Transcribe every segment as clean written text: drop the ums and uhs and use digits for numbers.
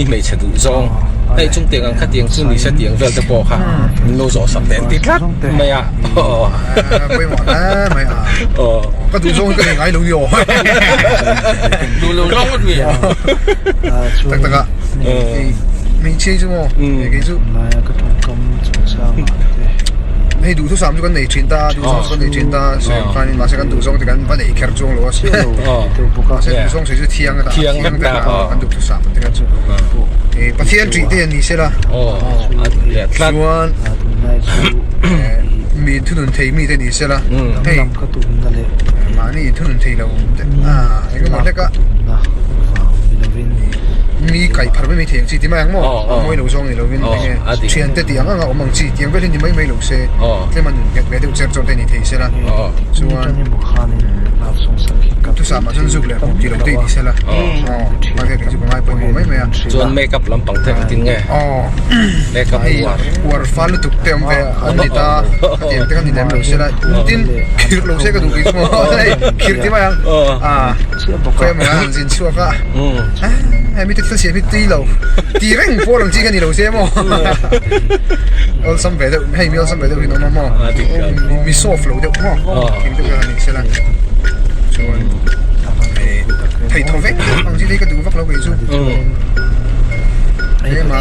I hmeichhe duh zawng hei chung tiang ang khatiang chu ni se tiang vel te pawh kha min lo zawh sak teh an ti tlat mai a aw pawimawh hle mai a aw ka duh zawng hi ka nei ngai lo ni aw duh lo zawng ngawt mi tak tak a hmeichhia hi chu maw kei chu hei duhthusam chu kan nei thin ta duhzawng chu kan nei thin ta sawi ang khanin mahse kan duhzawng te kan va neih kher chuang lo a mahse duhzawng sawi chu thiang a thiang vek ta kan duhthusam te kha chu Pathian ṭih te ni sela chuan mi thunun thei mi te ni sela hei mahni thunun thei lo engemaw hlek a Mi kaih phar mai mai thei ang chi ti mai ang maw? A mawi lo zawng ni lovin eng nge thiante tih ang anga awm ang chi tiang vel hi ni mai mai lo se tlem a nun nghet ve deuh cher chawr te ni thei se la chuan thusam ah chuan zuk leh hmuh tih lo te ni se la aw mahse kei chu ka ngai pawimawh mai mai a chuan make up lampang te engtin nge make up hei uar fal lutuk te awm ve an ni ta khatiang te kha ni lem lo se la tin khirh lo se ka duh kei chu maw hei khirh ti mai ang a. Khawi emaw an zin chhuak a hemi te thil siam hi tui lo ti reng pawl ang chi kha ni lo se maw awlsam ve deuh hei mi awlsam ve deuh hi an awm a maw mi soft lo deuh maw thing deuh kha ni se la chuan thei thaw vek ang chi te hi ka duh vak lo kei chu tlema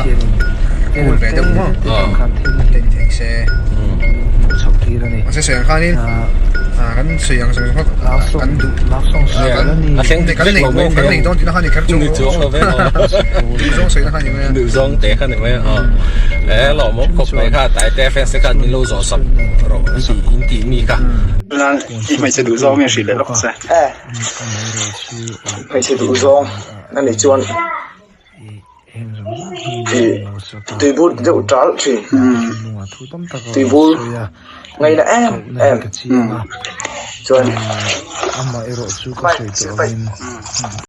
cool ve deuh maw thei thei se mahse sawi ang khanin kan sawi ang zawng zawng kha kan duh a thleng dik vek lo mai kan nei dawn tihna kha ni kher chu ni chuang lo ve duh zawng sawi na kha ni mai a duh zawng te kha ni mai a e lawmawm khawp mai kha tai te fans te khan min lo zawh sak rawh an tih in tih mi kha I hmeichhe duh zawng hi a hrilh leh lawk che. Hmeichhe duh zawng a nih chuan Tuibur ti deuh ṭal ṭhin. Tuibur ngaina em em chuan.